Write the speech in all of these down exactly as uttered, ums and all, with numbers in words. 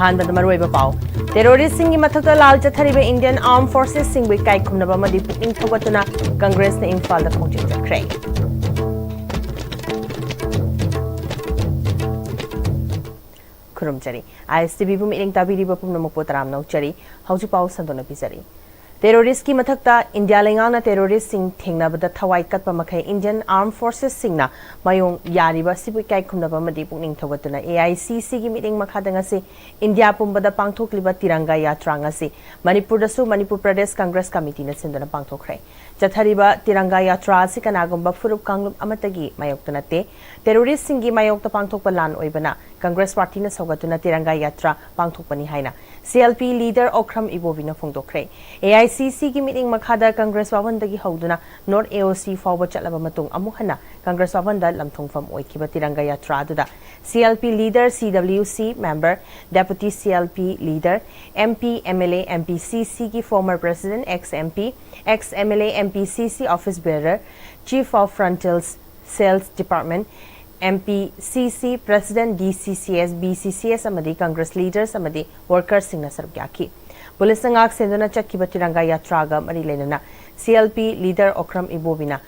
ꯑꯍꯥꯟꯕꯗ ꯃꯔꯨꯑꯣꯏꯕ ꯄꯥꯎ꯫ ꯇꯦꯔꯣꯔꯤꯁꯁꯤꯡꯒꯤ ꯃꯊꯛꯇ ꯂꯥꯜ ꯆꯠꯊꯔꯤꯕ ꯏꯟꯗꯤꯌꯟ ꯑꯥꯔꯝ ꯐꯣꯔꯁꯦꯁꯁꯤꯡꯕꯨ ꯏꯀꯥꯏ ꯈꯨꯝꯅꯕ ꯑꯃꯗꯤ ꯄꯨꯛꯅꯤꯡ ꯊꯧꯒꯠꯇꯨꯅ ꯀꯪꯒ꯭ꯔꯦꯁꯅ ꯏꯝꯐꯥꯜꯗ ꯈꯣꯡꯖꯪ ꯆꯠꯈ꯭ꯔꯦ꯫ ꯈꯨꯔꯨꯝꯖꯔꯤ꯫ ꯑꯥꯏ ꯑꯦꯁ ꯇꯤ ꯚꯤꯕꯨ ꯃꯤꯠꯌꯦꯡ ꯇꯥꯕꯤꯔꯤꯕ ꯄꯨꯝꯅꯃꯛꯄꯨ ꯇꯔꯥꯝꯅ ꯑꯣꯛꯆꯔꯤ꯫ ꯍꯧꯖꯤꯛ ꯄꯥꯎ ꯁꯟꯗꯣꯛꯅ ꯄꯤꯖꯔꯤ꯫ ꯇꯦꯔꯣꯔꯤꯁꯀꯤ ꯃꯊꯛꯇ ꯏꯟꯗꯤꯌꯥ ꯂꯩꯉꯥꯛꯅ ꯇꯦꯔꯣꯔꯤꯁꯁꯤꯡ ꯊꯦꯡꯅꯕꯗ ꯊꯋꯥꯏ ꯀꯠꯄ ꯃꯈꯩ ꯏꯟꯗꯤꯌꯟ ꯑꯥꯔꯝ ꯐꯣꯔꯁꯦꯁꯁꯤꯡꯅ ꯃꯥꯌꯣꯡ ꯌꯥꯔꯤꯕ ꯑꯁꯤꯕꯨ ꯏꯀꯥꯏ ꯈꯨꯝꯅꯕ ꯑꯃꯗꯤ ꯄꯨꯛꯅꯤꯡ ꯊꯧꯒꯠꯇꯨꯅ ꯑꯦ ꯑꯥꯏ ꯁꯤ ꯁꯤꯒꯤ ꯃꯤꯠꯌꯦꯡ ꯃꯈꯥꯗ ꯉꯁꯤ ꯏꯟꯗꯤꯌꯥ ꯄꯨꯝꯕꯗ ꯄꯥꯡꯊꯣꯛꯂꯤꯕ ꯇꯤꯔꯪꯒꯥ ꯌꯥꯇ꯭ꯔꯥ ꯉꯁꯤ ꯃꯅꯤꯄꯨꯔꯗꯁꯨ ꯃꯅꯤꯄꯨꯔ ꯄ꯭ꯔꯗꯦꯁ ꯀꯪꯒ꯭ꯔꯦꯁ ꯀꯃꯤꯇꯤꯅ ꯁꯤꯟꯗꯨꯅ ꯄꯥꯡꯊꯣꯛꯈ꯭ꯔꯦ꯫ ꯆꯠꯊꯔꯤꯕ ꯇꯤꯔꯪꯒꯥ ꯌꯥꯇ꯭ꯔꯥ ꯑꯁꯤ ꯀꯅꯥꯒꯨꯝꯕ ꯐꯨꯔꯨꯞ ꯀꯥꯡꯂꯨꯞ ꯑꯃꯠꯇꯒꯤ ꯃꯥꯌꯣꯛꯇ ꯅꯠꯇꯦ꯫ ꯇꯦꯔꯣꯔꯤꯁꯁꯤꯡꯒꯤ ꯃꯥꯌꯣꯛꯇ ꯄꯥꯡꯊꯣꯛꯄ ꯂꯥꯟ ꯑꯣꯏꯕꯅ ꯀꯪꯒ꯭ꯔꯦꯁ ꯄꯥꯔꯇꯤꯅ ꯁꯧꯒꯠꯇꯨꯅ ꯇꯤꯔꯪꯒꯥ ꯌꯥꯇ꯭ꯔꯥ ꯄꯥꯡꯊꯣꯛꯄꯅꯤ ꯍꯥꯏꯅ C L P leader Okram ꯏꯕꯣꯕꯤꯅ ꯐꯣꯡꯗꯣꯛꯈ꯭ꯔꯦ꯫ ꯑꯦ ꯑꯥꯏ ꯁꯤ ꯁꯤꯒꯤ ꯃꯤꯠꯌꯦꯡ ꯃꯈꯥꯗ ꯀꯪꯒ꯭ꯔꯦꯁ ꯚꯕꯟꯗꯒꯤ ꯍꯧꯗꯨꯅ ꯅꯣꯔꯠ ꯑꯦ ꯑꯣ ꯁꯤ ꯐꯥꯎꯕ ꯆꯠꯂꯕ ꯃꯇꯨꯡ ꯑꯃꯨꯛ ꯍꯟꯅ ꯀꯪꯒ꯭ꯔꯦꯁ ꯚꯕꯟꯗ ꯂꯝꯊꯨꯡꯐꯝ ꯑꯣꯏꯈꯤꯕ ꯇꯤꯔꯪꯒꯥ ꯌꯥꯇ꯭ꯔꯥ ꯑꯗꯨꯗ C L P leader, C W C member, deputy C L P leader, M P, M L A, M P C C former president, ex M P, ex M L A, M P C C office bearer, chief of frontier cells department, M P C C president, ꯗꯤ ꯁꯤ C S, B C C S ꯑꯃꯗꯤ Congress leaders ꯑꯃꯗꯤ ꯋꯥꯔꯀꯔꯁꯁꯤꯡꯅ ꯁꯔꯨꯛ ꯌꯥꯈꯤ꯫ ꯄꯨꯂꯤꯁꯅ ꯉꯥꯛ ꯁꯦꯟꯗꯨꯅ ꯆꯠꯈꯤꯕ ꯇꯤꯔꯪꯒꯥ ꯌꯥꯇ꯭ꯔꯥꯒ ꯃꯔꯤ ꯂꯩꯅꯅ C L P leader Okram ꯏꯕꯣꯕꯤꯅ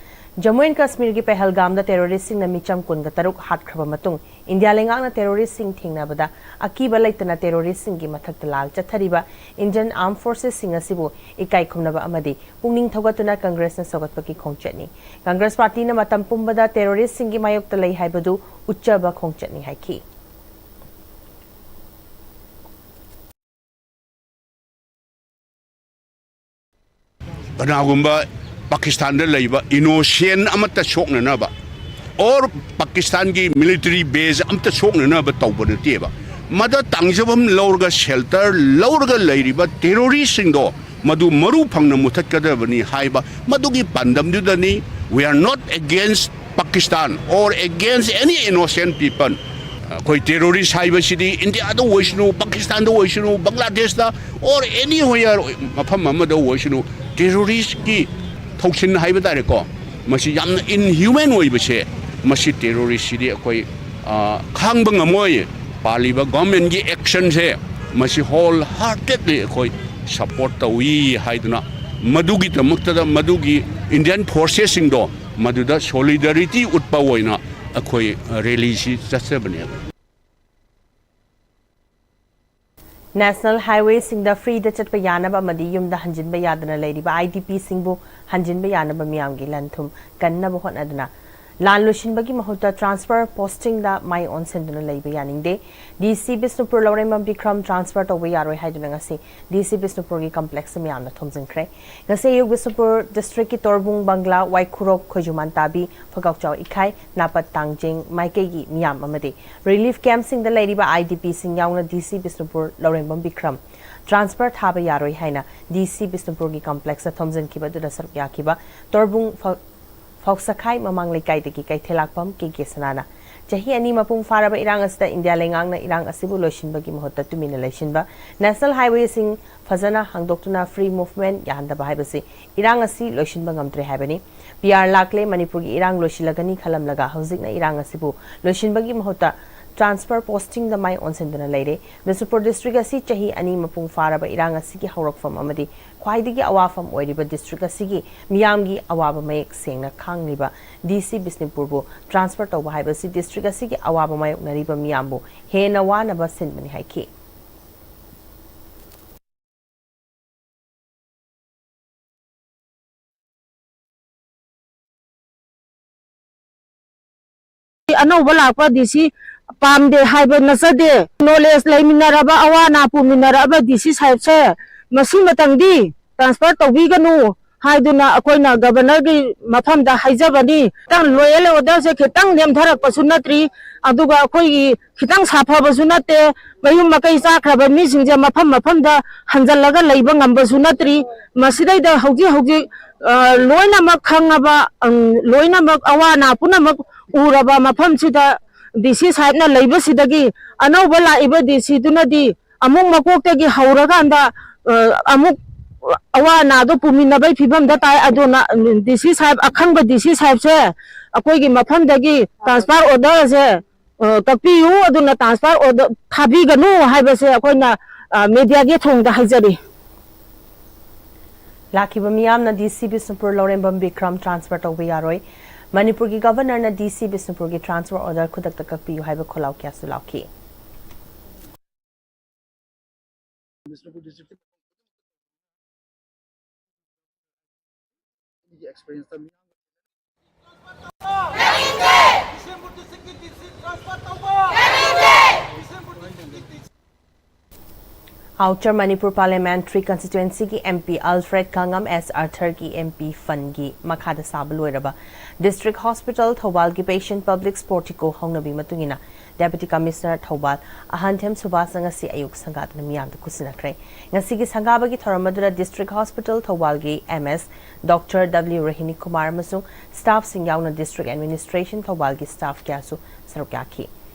ꯖꯝꯃꯨ ꯑꯦꯟ ꯀꯥꯁꯃꯤꯔꯒꯤ ꯄꯍꯜꯒꯥꯝꯗ ꯇꯦꯔꯣꯔꯤꯁ꯭ꯠꯁꯤꯡꯅ ꯃꯤꯆꯝ ꯀꯨꯟꯒ ꯇꯔꯨꯛ ꯍꯥꯠꯈ꯭ꯔꯕ ꯃꯇꯨꯡ ꯏꯟꯗꯤꯌꯥ ꯂꯩꯉꯥꯛꯅ ꯇꯦꯔꯣꯔꯤꯁ꯭ꯠꯁꯤꯡ ꯊꯦꯡꯅꯕꯗ ꯑꯀꯤꯕ ꯂꯩꯇꯅ ꯇꯦꯔꯣꯔꯤꯁ꯭ꯠꯁꯤꯡꯒꯤ ꯃꯊꯛꯇ ꯂꯥꯜ ꯆꯠꯊꯔꯤꯕ ꯏꯟꯗꯤꯌꯟ ꯑꯥꯔꯝ ꯐꯣꯔꯁꯦꯁꯁꯤꯡ ꯑꯁꯤꯕꯨ ꯏꯀꯥꯏ ꯈꯨꯝꯅꯕ ꯑꯃꯗꯤ ꯄꯨꯛꯅꯤꯡ ꯊꯧꯒꯠꯇꯨꯅ ꯀꯪꯒ꯭ꯔꯦꯁꯅ ꯁꯧꯒꯠꯄꯒꯤ ꯈꯣꯡꯆꯠꯅꯤ꯫ ꯀꯪꯒ꯭ꯔꯦꯁ ꯄꯥꯔꯇꯤꯅ ꯃꯇꯝ ꯄꯨꯝꯕꯗ ꯇꯦꯔꯣꯔꯤꯁ꯭ꯠꯁꯤꯡꯒꯤ ꯃꯥꯌꯣꯛꯇ ꯂꯩ ꯍꯥꯏꯕꯗꯨ ꯎꯠꯆꯕ ꯈꯣꯡꯆꯠꯅꯤ ꯍꯥꯏꯈꯤ꯫ ꯀꯅꯥꯒꯨꯝꯕ ꯄꯥꯀꯤꯁꯇꯥꯟꯗ ꯂꯩꯕ ꯏꯅꯣꯁꯦꯟ ꯑꯃꯠꯇ ꯁꯣꯛꯅꯅꯕ ꯑꯣꯔ ꯄꯥꯀꯤꯁꯇꯥꯟꯒꯤ ꯃꯤꯂꯤꯇꯔꯤ ꯕꯦꯖ ꯑꯃꯠꯇ ꯁꯣꯛꯅꯅꯕ ꯇꯧꯕ ꯅꯠꯇꯦꯕ꯫ ꯃꯗ ꯇꯥꯡꯖꯐꯝ ꯂꯧꯔꯒ ꯁꯦꯜꯇꯔ ꯂꯧꯔꯒ ꯂꯩꯔꯤꯕ ꯇꯦꯔꯣꯔꯤꯁ꯭ꯠꯁꯤꯡꯗꯣ ꯃꯗꯨ ꯃꯔꯨ ꯐꯪꯅ ꯃꯨꯊꯠꯀꯗꯕꯅꯤ ꯍꯥꯏꯕ ꯃꯗꯨꯒꯤ ꯄꯥꯟꯗꯝꯗꯨꯗꯅꯤ꯫ We are not against Pakistan or against any innocent people. ꯑꯩꯈꯣꯏ ꯇꯦꯔꯣꯔꯤꯁ꯭ꯠ ꯍꯥꯏꯕꯁꯤꯗꯤ ꯏꯟꯗꯤꯌꯥꯗ ꯑꯣꯏꯁꯅꯨ, ꯄꯥꯀꯤꯁꯇꯥꯟꯗ ꯑꯣꯏꯁꯅꯨ, ꯕꯪꯒ꯭ꯂꯥꯗꯦꯁꯇ ꯑꯣꯔ ꯑꯦꯅꯤ ꯋꯦꯌꯔ ꯃꯐꯝ ꯑꯃꯗ ꯑꯣꯏꯁꯅꯨ, ꯇꯦꯔꯣꯔꯤꯁ꯭ꯠꯀꯤ ꯊꯧꯁꯤꯟ ꯍꯥꯏꯕ ꯇꯥꯔꯦꯀꯣ, ꯃꯁꯤ ꯌꯥꯝꯅ ꯏꯟꯍ꯭ꯌꯨꯃꯦꯟ ꯑꯣꯏꯕꯁꯦ, ꯃꯁꯤ ꯇꯦꯔꯣꯔꯤꯁ꯭ꯠꯁꯤꯗꯤ ꯑꯩꯈꯣꯏ, ꯑ, ꯈꯥꯡꯕ ꯉꯝꯃꯣꯏ꯫ ꯄꯥꯜꯂꯤꯕ ꯒꯣꯔꯃꯦꯟꯒꯤ ꯑꯦꯛꯁꯟꯁꯦ, ꯃꯁꯤ ꯍꯣꯜ ꯍꯥꯔꯇꯦꯗꯂꯤ ꯑꯩꯈꯣꯏ ꯁꯄꯣꯔꯠ ꯇꯧꯏ ꯍꯥꯏꯗꯨꯅ, ꯃꯗꯨꯒꯤꯗꯃꯛꯇꯗ ꯃꯗꯨꯒꯤ ꯏꯟꯗꯤꯌꯟ ꯐꯣꯔꯁꯦꯁꯁꯤꯡꯗꯣ ꯃꯗꯨꯗ ꯁꯣꯂꯤꯗꯥꯔꯤꯇꯤ ꯎꯠꯄ ꯑꯣꯏꯅ ꯑꯩꯈꯣꯏ ꯔꯦꯂꯤꯁꯤ ꯆꯠꯆꯕꯅꯦꯕ꯫ ꯅꯦꯁꯅꯦꯜ ꯍꯥꯏꯋꯦꯁꯤꯡꯗ ꯐ꯭ꯔꯤꯗ ꯆꯠꯄ ꯌꯥꯅꯕ ꯑꯃꯗꯤ ꯌꯨꯝꯗ ꯍꯟꯖꯤꯟꯕ ꯌꯥꯗꯅ ꯂꯩꯔꯤꯕ ꯑꯥꯏ ꯗꯤ ꯄꯤꯁꯤꯡꯕꯨ ꯍꯟꯖꯤꯟꯕ ꯌꯥꯅꯕ ꯃꯤꯌꯥꯝꯒꯤ ꯂꯟ ꯊꯨꯝ ꯀꯟꯅꯕ ꯍꯣꯠꯅꯗꯨꯅ ꯂꯥꯟ ꯂꯣꯏꯁꯤꯟꯕꯒꯤ ꯃꯍꯨꯠꯇ ꯇ꯭ꯔꯥꯟꯁꯐꯔ ꯄꯣꯁꯇꯤꯡꯗ ꯃꯥꯏ ꯑꯣꯟꯁꯤꯟꯗꯨꯅ ꯂꯩꯕ ꯌꯥꯅꯤꯡꯗꯦ꯫ ꯗꯤ ꯁꯤ ꯕꯤꯁꯅꯨꯄꯨꯔ ꯂꯧꯔꯦꯝꯕꯝ ꯕꯤꯀ꯭ꯔꯝ ꯇ꯭ꯔꯥꯟꯁꯐꯔ ꯇꯧꯕ ꯌꯥꯔꯣꯏ ꯍꯥꯏꯗꯨꯅ ꯉꯁꯤ ꯗꯤ ꯁꯤ ꯕꯤꯁꯅꯨꯄꯨꯔꯒꯤ ꯀꯝꯄ꯭ꯂꯦꯛꯁꯇ ꯃꯤꯌꯥꯝꯅ ꯊꯣꯝꯖꯤꯟꯈ꯭ꯔꯦ꯫ ꯉꯁꯤ ꯑꯌꯨꯛ ꯕꯤꯁꯅꯨꯄꯨꯔ ꯗꯤꯁꯇ꯭ꯔꯤꯛꯀꯤ ꯇꯣꯔꯕꯨꯡ, ꯕꯪꯒ꯭ꯂꯥ, ꯋꯥꯏꯈꯨꯔꯣꯛ, ꯈꯣꯏꯖꯨꯃꯥꯟ ꯇꯥꯕꯤ, ꯐꯒꯥꯎꯆꯥꯎ ꯏꯈꯥꯏ, ꯅꯥꯄꯠ ꯇꯥꯡꯖꯦꯡ ꯃꯥꯏꯀꯩꯒꯤ ꯃꯤꯌꯥꯝ ꯑꯃꯗꯤ ꯔꯤꯂꯤꯐ ꯀꯦꯝꯞꯁꯤꯡꯗ ꯂꯩꯔꯤꯕ ꯑꯥꯏ ꯗꯤ ꯄꯤꯁꯤꯡ ꯌꯥꯎꯅ ꯗꯤ ꯁꯤ ꯕꯤꯁꯅꯨꯄꯨꯔ ꯂꯧꯔꯦꯝꯕꯝ ꯕꯤꯀ꯭ꯔꯝ ꯇ꯭ꯔꯥꯟꯁꯐꯔ ꯊꯥꯕ ꯌꯥꯔꯣꯏ ꯍꯥꯏꯅ ꯗꯤ ꯁꯤ ꯕꯤꯁꯅꯨꯄꯨꯔꯒꯤ ꯀꯝꯄ꯭ꯂꯦꯛꯁꯇ ꯊꯣꯝꯖꯤꯟꯈꯤꯕ ꯑꯗꯨꯗ ꯁꯔꯨꯛ ꯌꯥꯈꯤꯕ ꯇꯣꯔꯕꯨꯡ ꯐ-, ꯐꯥꯎꯁꯈꯥꯏ ꯃꯃꯥꯡ ꯂꯩꯀꯥꯏꯗꯒꯤ ꯀꯩꯊꯦꯜꯂꯥꯛꯄꯝ ꯀꯦ ꯀꯦ ꯁꯅꯥꯅ ꯆꯍꯤ ꯑꯅꯤ ꯃꯄꯨꯡ ꯐꯥꯔꯕ ꯏꯔꯥꯡ ꯑꯁꯤꯗ ꯏꯟꯗꯤꯌꯥ ꯂꯩꯉꯥꯛꯅ ꯏꯔꯥꯡ ꯑꯁꯤꯕꯨ ꯂꯣꯏꯁꯤꯟꯕꯒꯤ ꯃꯍꯨꯠꯇ ꯇꯨꯃꯤꯟꯅ ꯂꯩꯁꯤꯟꯕ, ꯅꯦꯁꯅꯦꯜ ꯍꯥꯏꯋꯦꯁꯤꯡ ꯐꯖꯅ ꯍꯥꯡꯗꯣꯛꯇꯨꯅ ꯐ꯭ꯔꯤ ꯃꯨꯚꯃꯦꯟꯠ ꯌꯥꯍꯟꯗꯕ ꯍꯥꯏꯕꯁꯤ ꯏꯔꯥꯡ ꯑꯁꯤ ꯂꯣꯏꯁꯤꯟꯕ ꯉꯝꯗ꯭ꯔꯦ ꯍꯥꯏꯕꯅꯤ꯫ ꯄꯤ ꯑꯥꯔ ꯂꯥꯛꯂꯦ, ꯃꯅꯤꯄꯨꯔꯒꯤ ꯏꯔꯥꯡ ꯂꯣꯏꯁꯤꯜꯂꯒꯅꯤ ꯈꯜꯂꯝꯂꯒ ꯍꯧꯖꯤꯛꯅ ꯏꯔꯥꯡ ꯑꯁꯤꯕꯨ ꯂꯣꯏꯁꯤꯟꯕꯒꯤ ꯃꯍꯨꯠꯇ ꯇ꯭ꯔꯥꯟꯁꯐꯔ ꯄꯣꯁꯇꯤꯡꯗ ꯃꯥꯏ ꯑꯣꯟꯁꯤꯟꯗꯨꯅ ꯂꯩꯔꯦ꯫ ꯕꯤꯁꯅꯨꯄꯨꯔ ꯗꯤꯁꯇ꯭ꯔꯤꯛ ꯑꯁꯤ ꯆꯍꯤ ꯑꯅꯤ ꯃꯄꯨꯡ ꯐꯥꯔꯕ ꯏꯔꯥꯡ ꯑꯁꯤꯒꯤ ꯍꯧꯔꯛꯐꯝ ꯑꯃꯗꯤ ꯈ꯭ꯋꯥꯏꯗꯒꯤ ꯑꯋꯥꯐꯝ ꯑꯣꯏꯔꯤꯕ ꯗꯤꯁꯇ꯭ꯔꯤꯛ ꯑꯁꯤꯒꯤ ꯃꯤꯌꯥꯝꯒꯤ ꯑꯋꯥꯕ ꯃꯌꯦꯛ ꯁꯦꯡꯅ ꯈꯪꯂꯤꯕ ꯗꯤ ꯁꯤ ꯕꯤꯁꯅꯨꯄꯨꯔꯕꯨ ꯇ꯭ꯔꯥꯟꯁꯐꯔ ꯇꯧꯕ ꯍꯥꯏꯕꯁꯤ ꯗꯤꯁꯇ꯭ꯔꯤꯛ ꯑꯁꯤꯒꯤ ꯑꯋꯥꯕ ꯃꯥꯌꯣꯛꯅꯔꯤꯕ ꯃꯤꯌꯥꯝꯕꯨ ꯍꯦꯟꯅ ꯋꯥꯅꯕ ꯁꯤꯟꯕꯅꯤ ꯍꯥꯏꯈꯤ꯫ ꯑꯅꯧꯕ ꯂꯥꯛꯄ ꯗꯤ ꯁꯤ ꯄꯥꯝꯗꯦ ꯍꯥꯏꯕ ꯅꯠꯆꯗꯦ꯫ ꯅꯣꯂꯦꯖ ꯂꯩꯃꯤꯟꯅꯔꯕ, ꯑꯋꯥ ꯑꯅꯥ ꯄꯨꯃꯤꯟꯅꯔꯛꯑꯕ ꯗꯤ ꯁꯤ ꯁꯥꯍꯦꯕꯁꯦ ꯃꯁꯤꯃꯇꯪꯗꯤ ꯇ꯭ꯔꯥꯟꯁꯐꯔ ꯇꯧꯕꯤꯒꯅꯨ ꯍꯥꯏꯗꯨꯅ ꯑꯩꯈꯣꯏꯅ ꯒꯕꯔꯅꯔꯒꯤ ꯃꯐꯝꯗ ꯍꯥꯏꯖꯕꯅꯤ꯫ ꯈꯤꯇꯪ ꯂꯣ ꯑꯦꯟ ꯑꯣꯔꯗꯔꯁꯦ ꯈꯤꯇꯪ ꯅꯦꯝꯊꯔꯛꯄꯁꯨ ꯅꯠꯇ꯭ꯔꯤ, ꯑꯗꯨꯒ ꯑꯩꯈꯣꯏꯒꯤ ꯈꯤꯇꯪ ꯁꯥꯐꯕꯁꯨ ꯅꯠꯇꯦ꯫ ꯃꯌꯨꯝ ꯃꯀꯩ ꯆꯥꯈ꯭ꯔꯕ ꯃꯤꯁꯤꯡꯁꯦ ꯃꯐꯝ ꯃꯐꯝꯗ ꯍꯟꯖꯜꯂꯒ ꯂꯩꯕ ꯉꯝꯕꯁꯨ ꯅꯠꯇ꯭ꯔꯤ꯫ ꯃꯁꯤꯗꯩꯗ ꯍꯧꯖꯤꯛ ꯍꯧꯖꯤꯛ, ꯑ, ꯂꯣꯏꯅꯃꯛ ꯈꯪꯉꯕ, ꯑꯪ, ꯂꯣꯏꯅꯃꯛ ꯑꯋꯥ ꯑꯅꯥ ꯄꯨꯝꯅꯃꯛ ꯎꯔꯕ ꯃꯐꯝꯁꯤꯗ ꯗꯤ ꯁꯤ ꯁꯥꯍꯦꯕꯅ ꯂꯩꯕꯁꯤꯗꯒꯤ ꯑꯅꯧꯕ ꯂꯥꯛꯏꯕ ꯗꯤ ꯁꯤꯗꯨꯅꯗꯤ ꯑꯃꯨꯛ ꯃꯀꯣꯛꯇꯒꯤ ꯍꯧꯔꯀꯥꯟꯗ, ꯑ, ꯑꯃꯨꯛ ꯑꯋꯥ ꯑꯅꯥꯗꯣ ꯄꯨꯃꯤꯟꯅꯕꯒꯤ ꯐꯤꯕꯝꯗ ꯇꯥꯏ꯫ ꯑꯗꯨꯅ ꯗꯤ ꯁꯤ ꯁꯥꯍꯦꯕ, ꯑꯈꯪꯕ ꯗꯤ ꯁꯤ ꯁꯥꯍꯦꯕꯁꯦ ꯑꯩꯈꯣꯏꯒꯤ ꯃꯐꯝꯗꯒꯤ ꯇ꯭ꯔꯥꯟꯁꯐꯔ ꯑꯣꯔꯗꯔꯁꯦ ꯑ, ꯀꯛꯄꯤꯌꯨ, ꯑꯗꯨꯅ transfer order ꯊꯥꯕꯤꯒꯅꯨ ꯍꯥꯏꯕꯁꯦ ꯑꯩꯈꯣꯏꯅ, ꯑ, mediaꯒꯤ ꯊꯣꯡꯗ ꯍꯥꯏꯖꯔꯤ꯫ ꯂꯥꯛꯈꯤꯕ ꯃꯤꯌꯥꯝꯅ ꯗꯤ ꯁꯤ ꯕꯤꯁꯅꯨꯄꯨꯔ ꯂꯧꯔꯦꯝꯕꯝ ꯕꯤꯀ꯭ꯔꯝ transfer ꯇꯧꯕ ꯌꯥꯔꯣꯏ, ꯃꯅꯤꯄꯨꯔꯒꯤ Governorꯅ ꯗꯤ ꯁꯤ ꯕꯤꯁꯅꯨꯄꯨꯔꯒꯤ transfer order ꯈꯨꯗꯛꯇ ꯀꯛꯄꯤꯌꯨ ꯍꯥꯏꯕ ꯈꯣꯜꯂꯥꯎ ꯀꯌꯥꯁꯨ ꯂꯥꯎꯈꯤ꯫ ꯕꯤꯁꯅꯨꯄꯨꯔ district ꯑꯩꯒꯤ experience ꯇ ꯃꯤꯌꯥꯝ Outer Manipur Parliamentary Constituencyꯒꯤ M P Alfred Kangam as Arthurꯒꯤ M P fundꯒꯤ ꯃꯈꯥꯗ ꯁꯥꯕ ꯂꯣꯏꯔꯕ District Hospital ꯊꯧꯕꯥꯜꯒꯤ Patient Public Portico ꯍꯧꯅꯕꯤ ꯃꯇꯨꯡ ꯏꯟꯅ Deputy Commissioner ꯊꯧꯕꯥꯜ ꯑꯍꯟꯊꯦꯝ ꯁꯨꯕꯥꯁꯅ ꯉꯁꯤ ꯑꯌꯨꯛ ꯁꯪꯒꯥꯗꯨꯅ ꯃꯤꯌꯥꯝꯗ ꯈꯨꯠꯁꯤꯟꯅꯈ꯭ꯔꯦ꯫ ꯉꯁꯤꯒꯤ ꯁꯪꯒꯥꯕꯒꯤ ꯊꯧꯔꯝ ꯑꯗꯨꯗ District Hospital ꯊꯧꯕꯥꯜꯒꯤ M S Doctor W ꯔꯣꯍꯤꯅꯤ Kumar ꯑꯃꯁꯨꯡ staffꯁꯤꯡ ꯌꯥꯎꯅ District Administration ꯊꯧꯕꯥꯜꯒꯤ staff ꯀꯌꯥꯁꯨ ꯁꯔꯨꯛ ꯌꯥꯈꯤ꯫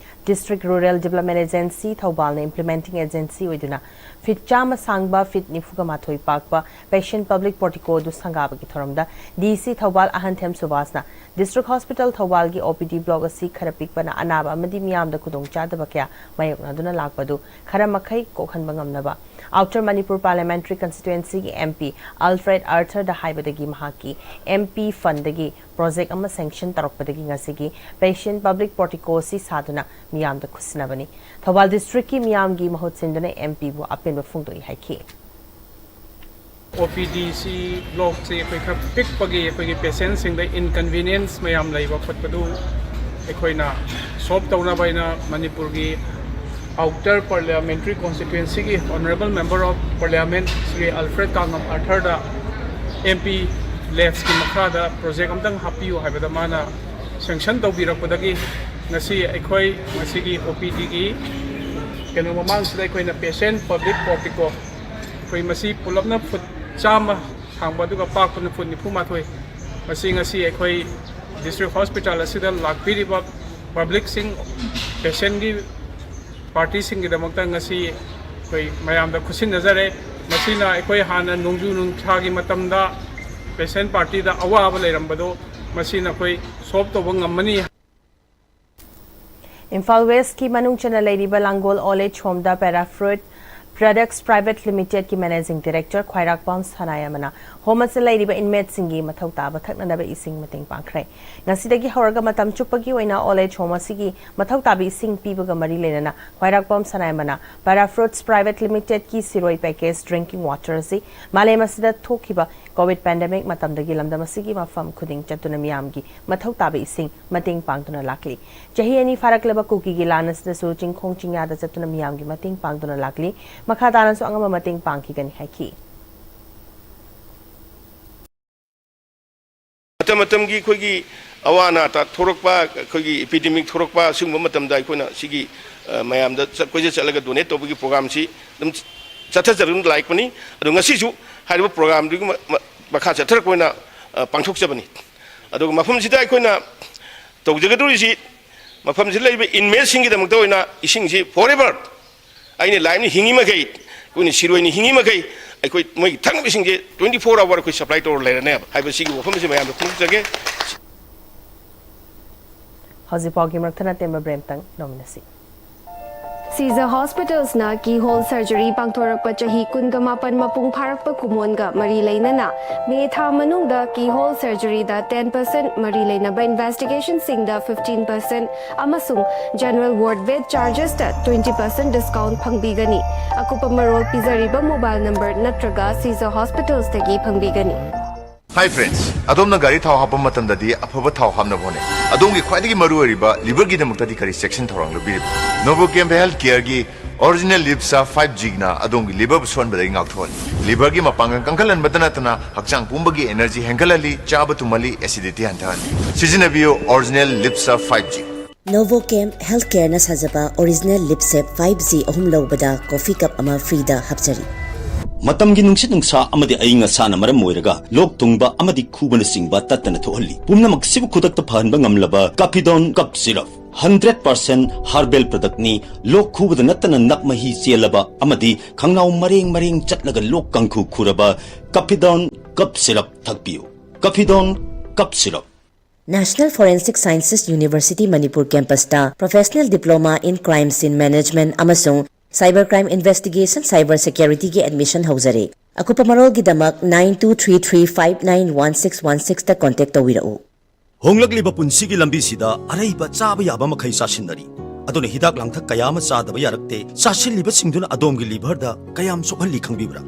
District Rural Development Agency ꯊꯧꯕꯥꯜꯅ implementing agency ꯑꯣꯏꯗꯨꯅ feet ꯆꯥꯝꯃ ꯁꯥꯡꯕ, feet ꯅꯤꯐꯨꯒ ꯃꯥꯊꯣꯏ ꯄꯥꯛꯄ Patient Public Portico ꯑꯗꯨ ꯁꯪꯒꯥꯕꯒꯤ ꯊꯧꯔꯝꯗ D C Thoubal ꯑꯍꯟꯊꯦꯝ ꯁꯨꯕꯥꯁꯅ District Hospital ꯊꯧꯕꯥꯜꯒꯤ O P D block ꯑꯁꯤ ꯈꯔ ꯄꯤꯛꯄꯅ ꯑꯅꯥꯕ ꯑꯃꯗꯤ ꯃꯤꯌꯥꯝꯗ ꯈꯨꯗꯣꯡꯆꯥꯗꯕ ꯀꯌꯥ ꯃꯥꯌꯣꯛꯅꯗꯨꯅ ꯂꯥꯛꯄꯗꯨ ꯈꯔ ꯃꯈꯩ ꯀꯣꯛꯍꯟꯕ ꯉꯝꯅꯕ Outer Manipur Parliamentary Constituencyꯒꯤ M P Alfred Arthurꯗ ꯍꯥꯏꯕꯗꯒꯤ ꯃꯍꯥꯛꯀꯤ M P fundꯗꯒꯤ project ꯑꯃ sanction ꯇꯧꯔꯛꯄꯗꯒꯤ ꯉꯁꯤꯒꯤ Patient Public Portico ꯑꯁꯤ ꯁꯥꯗꯨꯅ ꯃꯤꯌꯥꯝꯗ ꯈꯨꯠꯁꯤꯟꯅꯕꯅꯤ꯫ ꯊꯧꯕꯥꯜ districtꯀꯤ ꯃꯤꯌꯥꯝꯒꯤ ꯃꯍꯨꯠ ꯁꯤꯟꯗꯨꯅ M Pꯕꯨ ꯑꯄꯦꯟꯕ ꯐꯣꯡꯗꯣꯛꯏ ꯍꯥꯏꯈꯤ꯫ O P D ꯁꯤ blockꯁꯤ ꯑꯩꯈꯣꯏ ꯈꯔ ꯄꯤꯛꯄꯒꯤ ꯑꯩꯈꯣꯏꯒꯤ patientꯁꯤꯡꯗ inconvenience ꯃꯌꯥꯝ ꯂꯩꯕ ꯈꯣꯠꯄꯗꯨ ꯑꯩꯈꯣꯏꯅ solve ꯇꯧꯅꯕ ꯍꯥꯏꯅ ꯃꯅꯤꯄꯨꯔꯒꯤ Outer Parliamentary Constituencyꯒꯤ Honourable Member of Parliament Shri Alfred Kangam Arthurꯗ M P leftꯀꯤ ꯃꯈꯥꯗ project ꯑꯝꯇꯪ ꯍꯥꯞꯄꯤꯌꯨ ꯍꯥꯏꯕꯗ ꯃꯥꯅ sanction ꯇꯧꯕꯤꯔꯛꯄꯗꯒꯤ ꯉꯁꯤ ꯑꯩꯈꯣꯏ ꯉꯁꯤꯒꯤ O P Dꯒꯤ ꯀꯩꯅꯣ ꯃꯃꯥꯡꯁꯤꯗ ꯑꯩꯈꯣꯏꯅ Patient Public Portico ꯑꯩꯈꯣꯏ ꯃꯁꯤ ꯄꯨꯂꯞꯅ foot ꯆꯥꯝꯃ ꯁꯥꯡꯕ ꯑꯗꯨꯒ ꯄꯥꯛꯄꯅ foot ꯅꯤꯐꯨ ꯃꯥꯊꯣꯏ꯫ ꯃꯁꯤ ꯉꯁꯤ ꯑꯩꯈꯣꯏ District Hospital ꯑꯁꯤꯗ ꯂꯥꯛꯄꯤꯔꯤꯕ publicꯁꯤꯡ, patientꯀꯤ partyꯁꯤꯡꯒꯤꯗꯃꯛꯇ ꯉꯁꯤ ꯑꯩꯈꯣꯏ ꯃꯌꯥꯝꯗ ꯈꯨꯠꯁꯤꯟꯅꯖꯔꯦ꯫ ꯃꯁꯤꯅ ꯑꯩꯈꯣꯏ ꯍꯥꯟꯅ ꯅꯣꯡꯖꯨ ꯅꯨꯡꯁꯥꯒꯤ ꯃꯇꯝꯗ patient partyꯗ ꯑꯋꯥꯕ ꯂꯩꯔꯝꯕꯗꯣ ꯃꯁꯤꯅ ꯑꯩꯈꯣꯏ solve ꯇꯧꯕ ꯉꯝꯃꯅꯤ꯫ ꯏꯝꯐꯥꯜ ꯋꯦꯁꯀꯤ ꯃꯅꯨꯡ ꯆꯟꯅ ꯂꯩꯔꯤꯕ ꯂꯥꯡꯒꯣꯜ ꯑꯣꯜ ꯑꯦꯖ ꯍꯣꯝꯗ ꯄꯦꯔꯥꯐ꯭ꯔꯨꯏꯠ ꯄ꯭ꯔꯗꯛꯁ ꯄ꯭ꯔꯥꯏꯚꯦꯠ ꯂꯤꯃꯤꯇꯦꯗꯀꯤ ꯃꯦꯅꯦꯖꯤꯡ ꯗꯤꯔꯦꯛꯇꯔ ꯈ꯭ꯋꯥꯏꯔꯥꯛꯄꯝ ꯁꯅꯥꯌꯥꯝꯅ ꯍꯣꯝ ꯑꯁꯤꯗ ꯂꯩꯔꯤꯕ ꯏꯟꯃꯦꯠꯁꯤꯡꯒꯤ ꯃꯊꯧ ꯇꯥꯕ ꯊꯛꯅꯅꯕ ꯏꯁꯤꯡ ꯃꯇꯦꯡ ꯄꯥꯡꯈ꯭ꯔꯦ꯫ ꯉꯁꯤꯗꯒꯤ ꯍꯧꯔꯒ ꯃꯇꯝ ꯆꯨꯞꯄꯒꯤ ꯑꯣꯏꯅ ꯑꯣꯜ ꯑꯦꯖ ꯍꯣꯝ ꯑꯁꯤꯒꯤ ꯃꯊꯧ ꯇꯥꯕ ꯏꯁꯤꯡ ꯄꯤꯕꯒ ꯃꯔꯤ ꯂꯩꯅꯅ ꯈ꯭ꯋꯥꯏꯔꯥꯛꯄꯝ ꯁꯅꯥꯌꯥꯝꯅ ꯄꯦꯔꯥꯐ꯭ꯔꯨꯏꯠꯁ ꯄ꯭ꯔꯥꯏꯚꯦꯠ ꯂꯤꯃꯤꯇꯦꯗꯀꯤ ꯁꯤꯔꯣꯏ ꯄꯦꯀꯦꯖ ꯗ꯭ꯔꯤꯡꯀꯤꯡ ꯋꯥꯇꯔ ꯑꯁꯤ ꯃꯥꯂꯦꯝ ꯑꯁꯤꯗ ꯊꯣꯛꯈꯤꯕ ꯀꯣꯚꯤꯗ ꯄꯦꯟꯗꯦꯃꯤꯛ ꯃꯇꯝꯗꯒꯤ ꯂꯝꯗꯝ ꯑꯁꯤꯒꯤ ꯃꯐꯝ ꯈꯨꯗꯤꯡ ꯆꯠꯇꯨꯅ ꯃꯤꯌꯥꯝꯒꯤ ꯃꯊꯧ ꯇꯥꯕ ꯏꯁꯤꯡ ꯃꯇꯦꯡ ꯄꯥꯡꯗꯨꯅ ꯂꯥꯛꯂꯤ꯫ ꯆꯍꯤ ꯑꯅꯤ ꯐꯥꯔꯛꯂꯕ ꯀꯨꯀꯤꯒꯤ ꯂꯥꯟ ꯑꯁꯤꯗꯁꯨ ꯆꯤꯡꯈꯣꯡ ꯆꯤꯡꯌꯥꯗ ꯆꯠꯇꯨꯅ ꯃꯤꯌꯥꯝꯒꯤ ꯃꯇꯦꯡ ꯄꯥꯡꯗꯨꯅ ꯂꯥꯛꯂꯤ꯫ ꯃꯈꯥ ꯇꯥꯅꯁꯨ ꯑꯉꯝꯕ ꯃꯇꯦꯡ ꯄꯥꯡꯈꯤꯒꯅꯤ ꯍꯥꯏꯈꯤ꯫ ꯃꯇꯝ ꯃꯇꯝꯒꯤ ꯑꯩꯈꯣꯏꯒꯤ ꯑꯋꯥ ꯑꯅꯥ ꯊꯣꯔꯛꯄ, ꯑꯩꯈꯣꯏꯒꯤ ꯏꯄꯤꯗꯦꯃꯤꯛ ꯊꯣꯔꯛꯄ, ꯑꯁꯤꯒꯨꯝꯕ ꯃꯇꯝꯗ ꯑꯩꯈꯣꯏꯅ ꯁꯤꯒꯤ, ꯑ, ꯃꯌꯥꯝꯗ ꯆꯠ-, ꯀꯣꯏꯆꯠ ꯆꯠꯂꯒ ꯗꯣꯅꯦꯠ ꯇꯧꯕꯒꯤ ꯄ꯭ꯔꯣꯒ꯭ꯔꯥꯝꯁꯤ ꯑꯗꯨꯝ ꯆꯠꯊꯖꯗꯨꯅ ꯂꯥꯛꯄꯅꯤ꯫ ꯑꯗꯣ ꯉꯁꯤꯁꯨ ꯍꯥꯏꯔꯤꯕ ꯄ꯭ꯔꯣꯒ꯭ꯔꯥꯝꯗꯨꯒꯤ ꯃ-, ꯃ-, ꯃꯈꯥ ꯆꯠꯊꯔꯛꯄ ꯑꯣꯏꯅ, ꯑ, ꯄꯥꯡꯊꯣꯛꯆꯕꯅꯤ꯫ ꯑꯗꯨꯒ ꯃꯐꯝꯁꯤꯗ ꯑꯩꯈꯣꯏꯅ ꯇꯧꯖꯒꯗꯧꯔꯤꯁꯤ, ꯃꯐꯝꯁꯤꯗ ꯂꯩꯔꯤꯕ ꯏꯟꯃꯦꯠꯁꯤꯡꯒꯤꯗꯃꯛꯇ ꯑꯣꯏꯅ ꯏꯁꯤꯡꯁꯤ ꯐꯣꯔ ꯑꯦꯚꯔ, ꯑꯩꯅ ꯂꯥꯏꯐꯅ ꯍꯤꯡꯉꯤ ꯃꯈꯩ, ꯑꯩꯈꯣꯏꯅ ꯁꯤꯔꯣꯏꯅ ꯍꯤꯡꯉꯤ ꯃꯈꯩ, ꯑꯩꯈꯣꯏ ꯃꯣꯏꯒꯤ ꯊꯛꯅꯕ ꯏꯁꯤꯡꯁꯦ ꯇ꯭ꯋꯦꯟꯇꯤ ꯐꯣꯔ ꯑꯋꯥꯔ ꯑꯩꯈꯣꯏ ꯁꯄ꯭ꯂꯥꯏ ꯇꯧꯔ ꯂꯩꯔꯅꯦꯕ ꯍꯥꯏꯕ ꯁꯤꯒꯤ ꯋꯥꯐꯝ ꯑꯁꯤ ꯃꯌꯥꯝꯗ ꯐꯣꯡꯗꯣꯛꯆꯒꯦ꯫ ꯍꯧꯖꯤꯛ ꯄꯥꯎꯒꯤ ꯃꯔꯛ ꯊꯠꯅ ꯇꯦꯟꯕ ꯕ꯭ꯔꯦꯛ ꯑꯃꯇꯪ ꯂꯧꯃꯤꯟꯅꯁꯤ꯫ ꯁꯤꯖ ꯍꯣꯁꯄꯤꯇꯥꯜꯁꯅ ꯀꯤꯍꯣꯜ ꯁꯔꯖꯔꯤ ꯄꯥꯡꯊꯣꯔꯛꯄ ꯆꯍꯤ ꯀꯨꯟꯒ ꯃꯥꯄꯟ ꯃꯄꯨꯡ ꯐꯥꯔꯛꯄ ꯀꯨꯝꯑꯣꯟꯒ ꯃꯔꯤ ꯂꯩꯅꯅ ꯃꯦ ꯊꯥ ꯃꯅꯨꯡꯗ ꯀꯤꯍꯣꯜ ꯁꯔꯖꯔꯤꯗ ꯇꯦꯟ ꯄꯔꯁꯦꯟꯠ, ꯃꯔꯤ ꯂꯩꯅꯕ ꯏꯟꯚꯦꯁꯇꯤꯒꯦꯁꯟꯁꯤꯡꯗ ꯐꯤꯐꯇꯤꯟ ꯄꯔꯁꯦꯟꯠ ꯑꯃꯁꯨꯡ ꯖꯦꯅꯔꯦꯜ ꯋꯥꯔꯗ ꯕꯦꯗ ꯆꯥꯔꯖꯦꯁꯇ ꯇ꯭ꯋꯦꯟꯇꯤ ꯄꯔꯁꯦꯟꯠ ꯗꯤꯁꯀꯥꯎꯟꯠ ꯐꯪꯕꯤꯒꯅꯤ꯫ ꯑꯀꯨꯞꯄ ꯃꯔꯣꯜ ꯄꯤꯖꯔꯤꯕ ꯃꯣꯕꯥꯏꯜ ꯅꯝꯕꯔ ꯅꯠꯇ꯭ꯔꯒ ꯁꯤꯖ ꯍꯣꯁꯄꯤꯇꯥꯜꯁꯇꯒꯤ ꯐꯪꯕꯤꯒꯅꯤ꯫ Hi friends, ꯑꯗꯣꯝꯅ ꯒꯥꯔꯤ ꯊꯥꯎ ꯍꯥꯞꯄ ꯃꯇꯝꯗꯗꯤ ꯑꯐꯕ ꯊꯥꯎ ꯍꯥꯞꯅꯕ ꯍꯣꯠꯅꯩ꯫ ꯑꯗꯣꯝꯒꯤ ꯈ꯭ꯋꯥꯏꯗꯒꯤ ꯃꯔꯨ ꯑꯣꯏꯔꯤꯕ ꯂꯤꯚꯔꯒꯤꯗꯃꯛꯇꯗꯤ ꯀꯔꯤ ꯆꯦꯛꯁꯤꯟ ꯊꯧꯔꯥꯡ ꯂꯧꯕꯤꯔꯤꯕ? ꯅꯣꯚꯣꯀꯦꯝ ꯍꯦꯜꯊ ꯀꯦꯌꯔꯒꯤ ꯑꯣꯔꯤꯖꯤꯅꯦꯜ ꯂꯤꯞꯁꯥ ꯐꯥꯏꯚ ꯖꯤꯅ ꯑꯗꯣꯝꯒꯤ ꯂꯤꯚꯔꯕꯨ ꯁꯣꯟꯕꯗꯒꯤ ꯉꯥꯛꯊꯣꯛꯍꯜꯂꯤ꯫ ꯂꯤꯚꯔꯒꯤ ꯃꯄꯥꯡꯒꯜ ꯀꯟꯈꯠꯍꯟꯕꯇ ꯅꯠꯇꯅ ꯍꯛꯆꯥꯡ ꯄꯨꯝꯕꯒꯤ ꯑꯦꯅꯔꯖꯤ ꯍꯦꯟꯒꯠꯍꯜꯂꯤ, ꯆꯥꯕ ꯇꯨꯝꯍꯜꯂꯤ, ꯑꯦꯁꯤꯗꯤꯇꯤ ꯍꯟꯊꯍꯜꯂꯤ꯫ ꯁꯤꯖꯤꯟꯅꯕꯤꯌꯨ ꯑꯣꯔꯤꯖꯤꯅꯦꯜ ꯂꯤꯞꯁꯥ ꯐꯥꯏꯚ ꯖꯤ꯫ ꯅꯣꯚꯣꯀꯦꯝ ꯍꯦꯜꯊ ꯀꯦꯌꯔꯅ ꯁꯥꯖꯕ ꯑꯣꯔꯤꯖꯤꯅꯦꯜ ꯂꯤꯞꯁꯦꯞ ꯐꯥꯏꯚ ꯖꯤ ꯑꯍꯨꯝ ꯂꯧꯕꯗ ꯀꯣꯐꯤ ꯀꯞ ꯑꯃ ꯐ꯭ꯔꯤꯗ ꯍꯥꯞꯆꯔꯤ꯫ ꯃꯇꯝꯒꯤ ꯅꯨꯡꯁꯤꯠ ꯅꯨꯡꯁꯥ ꯑꯃꯗꯤ ꯑꯏꯪ ꯑꯁꯥꯅ ꯃꯔꯝ ꯑꯣꯏꯔꯒ ꯂꯣꯛ ꯊꯨꯡꯕ ꯑꯃꯗꯤ ꯈꯨꯕꯅꯆꯤꯡꯕ ꯇꯠꯇꯅ ꯊꯣꯛꯍꯜꯂꯤ꯫ ꯄꯨꯝꯅꯃꯛꯁꯤꯕꯨ ꯈꯨꯗꯛꯇ ꯐꯍꯟꯕ ꯉꯝꯂꯕ ꯀꯥꯐꯤꯗꯣꯟ cough syrup. Hundred percent herbal ꯄ꯭ꯔꯗꯛꯅꯤ꯫ ꯂꯣꯛ ꯈꯨꯕꯗ ꯅꯠꯇꯅ ꯅꯞ ꯃꯍꯤ ꯆꯦꯜꯂꯕ ꯑꯃꯗꯤ ꯈꯪꯅꯥꯎ ꯃꯔꯦꯡ ꯃꯔꯦꯡ ꯆꯠꯂꯒ ꯂꯣꯛ ꯀꯥꯡꯈꯨ ꯈꯨꯔꯕ ꯀꯥꯐꯤꯗꯣꯟ ꯀꯞ ꯁꯤꯔꯞ ꯊꯛꯄꯤꯌꯨ꯫ ꯀꯥꯐꯤꯗꯣꯟ cough syrup. National Forensic Sciences University Manipur campus ꯇ Professional Diploma in Crime Scene Management ꯑꯃꯁꯨꯡ Cyber Crime Investigation Cyber Security ꯒꯤ admission ꯍꯧꯖꯔꯦ꯫ ꯑꯀꯨꯞꯄ ꯃꯔꯣꯜꯒꯤꯗꯃꯛ nine two three three five nine one six one six ꯇ contact ꯇꯧꯕꯤꯔꯛꯎ꯫ ꯍꯣꯡꯂꯛꯂꯤꯕ ꯄꯨꯟꯁꯤꯒꯤ ꯂꯝꯕꯤꯁꯤꯗ ꯑꯔꯩꯕ ꯆꯥꯕ ꯌꯥꯕ ꯃꯈꯩ ꯆꯥꯁꯤꯟꯅꯔꯤ꯫ ꯑꯗꯨꯅ ꯍꯤꯗꯥꯛ ꯂꯥꯡꯊꯛ ꯀꯌꯥ ꯑꯃ ꯆꯥꯗꯕ ꯌꯥꯔꯛꯇꯦ꯫ ꯆꯥꯁꯤꯜꯂꯤꯕꯁꯤꯡꯗꯨꯅ ꯑꯗꯣꯝꯒꯤ liver ꯗ ꯀꯌꯥꯝ ꯁꯣꯛꯍꯜꯂꯤ ꯈꯪꯕꯤꯕ꯭ꯔꯥ?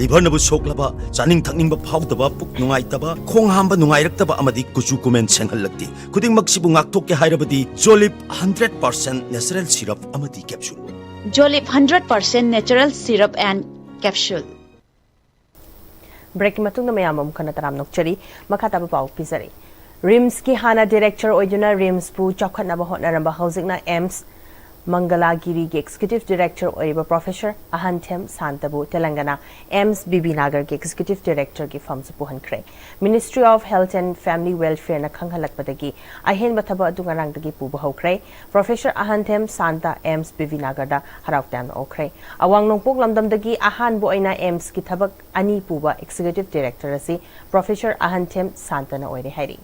Liver ꯅꯕꯨ ꯁꯣꯛꯂꯕ, ꯆꯥꯅꯤꯡ ꯊꯛꯅꯤꯡꯕ ꯐꯥꯎꯗꯕ, ꯄꯨꯛ ꯅꯨꯡꯉꯥꯏꯇꯕ, ꯈꯣꯡ ꯍꯥꯝꯕ ꯅꯨꯡꯉꯥꯏꯔꯛꯇꯕ ꯑꯃꯗꯤ ꯀꯨꯆꯨ ꯀꯨꯃꯦꯟ ꯁꯦꯡꯍꯜꯂꯛꯇꯦ꯫ ꯈꯨꯗꯤꯡꯃꯛꯁꯤꯕꯨ ꯉꯥꯛꯊꯣꯛꯀꯦ ꯍꯥꯏꯔꯕꯗꯤ Jolib hundred percent natural syrup ꯑꯃꯗꯤ capsule꯫ Jolib hundred percent natural syrup and capsule꯫ Break ꯀꯤ ꯃꯇꯨꯡꯗ ꯃꯌꯥꯝ ꯑꯃꯨꯛ ꯍꯟꯅ ꯇꯔꯥꯝꯅ ꯑꯣꯛꯆꯔꯤ꯫ ꯃꯈꯥ ꯇꯥꯕ ꯄꯥꯎ ꯄꯤꯖꯔꯤ꯫ RIMS ꯀꯤ ꯍꯥꯟꯅ director ꯑꯣꯏꯗꯨꯅ RIMS ꯄꯨ ꯆꯥꯎꯈꯠꯅꯕ ꯍꯣꯠꯅꯔꯝꯕ, ꯍꯧꯖꯤꯛꯅ AIIMS ꯃꯪꯒꯂꯥꯒꯤꯔꯤꯒꯤ executive director ꯑꯣꯏꯔꯤꯕ Professor ꯑꯍꯟꯊꯦꯝ ꯁꯥꯟꯇꯕꯨ ꯇꯦꯂꯪꯒꯅꯥ AIIMS ꯕꯤꯕꯤꯅꯥꯒꯔꯒꯤ executive director ꯒꯤ ꯐꯝꯁꯨ ꯄꯨꯍꯟꯈ꯭ꯔꯦ꯫ Ministry of Health and Family Welfare ꯅ ꯈꯪꯍꯜꯂꯛꯄꯗꯒꯤ ꯑꯍꯦꯟꯕ ꯊꯕꯛ ꯑꯗꯨ ꯉꯔꯥꯡꯗꯒꯤ ꯄꯨꯕ ꯍꯧꯈ꯭ꯔꯦ꯫ Professor ꯑꯍꯟꯊꯦꯝ ꯁꯥꯟꯇ AIIMS ꯕꯤꯕꯤꯅꯥꯒꯔꯗ ꯍꯔꯥꯎ ꯇꯌꯥꯝꯅ ꯑꯣꯛꯈ꯭ꯔꯦ꯫ ꯑꯋꯥꯡ ꯅꯣꯡꯄꯣꯛ ꯂꯝꯗꯝꯗꯒꯤ ꯑꯍꯥꯟꯕ ꯑꯣꯏꯅ AIIMS ꯀꯤ ꯊꯕꯛ ꯑꯅꯤ ꯄꯨꯕ executive director ꯑꯁꯤ Professor ꯑꯍꯟꯊꯦꯝ ꯁꯥꯟꯇꯅ ꯑꯣꯏꯔꯦ ꯍꯥꯏꯔꯤ꯫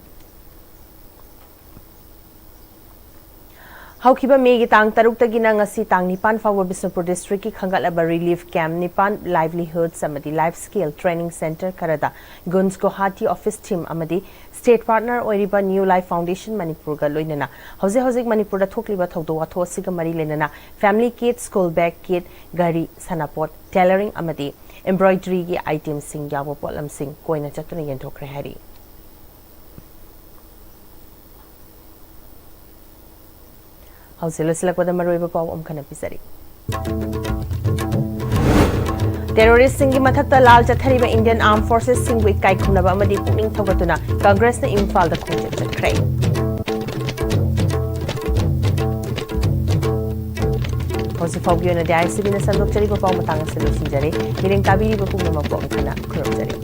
ꯍꯧꯈꯤꯕ ꯃꯦꯒꯤ ꯇꯥꯡ ꯇꯔꯨꯛꯇꯒꯤꯅ ꯉꯁꯤ ꯇꯥꯡ ꯅꯤꯄꯥꯟ ꯐꯥꯎꯕ ꯕꯤꯁꯅꯨꯄꯨꯔ district ꯀꯤ ꯈꯟꯒꯠꯂꯕ relief camp ꯅꯤꯄꯥꯟ, livelihoods ꯑꯃꯗꯤ life skill training center ꯈꯔꯗ ꯒꯨꯟꯁ ꯒꯨꯋꯥꯍꯥꯇꯤ office team ꯑꯃꯗꯤ state partner ꯑꯣꯏꯔꯤꯕ New Life Foundation ꯃꯅꯤꯄꯨꯔꯒ ꯂꯣꯏꯅꯅ ꯍꯧꯖꯤꯛ ꯍꯧꯖꯤꯛ ꯃꯅꯤꯄꯨꯔꯗ ꯊꯣꯛꯂꯤꯕ ꯊꯧꯗꯣꯛ ꯋꯥꯊꯣꯛ ꯑꯁꯤꯒ ꯃꯔꯤ ꯂꯩꯅꯅ family kit, school bag kit, ꯘꯔꯤ, ꯁꯥꯟꯅꯄꯣꯠ, tailoring ꯑꯃꯗꯤ embroidery ꯒꯤ item ꯁꯤꯡ ꯌꯥꯎꯕ ꯄꯣꯠꯂꯝꯁꯤꯡ ꯀꯣꯏꯅ ꯆꯠꯇꯨꯅ ꯌꯦꯟꯊꯣꯛꯈ꯭ꯔꯦ ꯍꯥꯏꯔꯤ꯫ ꯍꯧꯖꯤꯛ ꯂꯣꯏꯁꯤꯜꯂꯛꯄꯗ ꯃꯔꯨꯑꯣꯏꯕ ꯄꯥꯎ ꯑꯃꯨꯛ ꯍꯟꯅ ꯄꯤꯖꯔꯤ꯫ Terrorist ꯁꯤꯡꯒꯤ ꯃꯊꯛꯇ ꯂꯥꯜ ꯆꯠꯊꯔꯤꯕ Indian Armed Forces ꯁꯤꯡꯕꯨ ꯏꯀꯥꯏ ꯈꯨꯝꯅꯕ ꯑꯃꯗꯤ ꯄꯨꯛꯅꯤꯡ ꯊꯧꯒꯠꯇꯨꯅ ꯀꯪꯒ꯭ꯔꯦꯁꯅ ꯏꯝꯐꯥꯜꯗ ꯈꯣꯡꯖꯪ ꯆꯠꯈ꯭ꯔꯦ꯫ ꯍꯧꯖꯤꯛ ꯐꯥꯎꯒꯤ ꯑꯣꯏꯅꯗꯤ ISTV ꯅ ꯁꯟꯗꯣꯛꯆꯔꯤꯕ ꯄꯥꯎ ꯃꯇꯥꯡ ꯑꯁꯤ ꯂꯣꯏꯁꯤꯟꯖꯔꯦ꯫ ꯃꯤꯠꯌꯦꯡ ꯇꯥꯕꯤꯔꯤꯕ ꯄꯨꯝꯅꯃꯛꯄꯨ ꯑꯃꯨꯛ ꯍꯟꯅ ꯈꯨꯔꯨꯝꯖꯔꯤ꯫